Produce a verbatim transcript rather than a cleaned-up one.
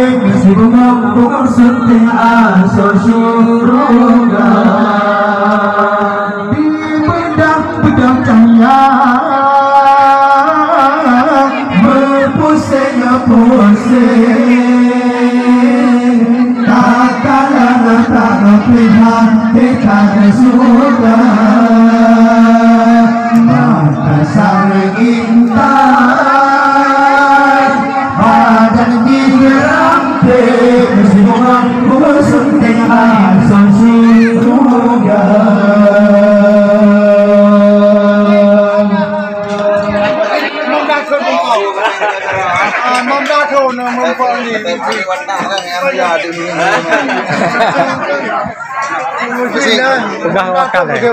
Meusibunoe bungong sunting asoe syeuruga, di beudang-beudang cahya meupuseng-puseng. Takalon takalon pihak teuka sudah mata sareng intan. Badan jih rampé, meusibunoe bungong sunting asoe syeuruga. Peugah wakal, eh.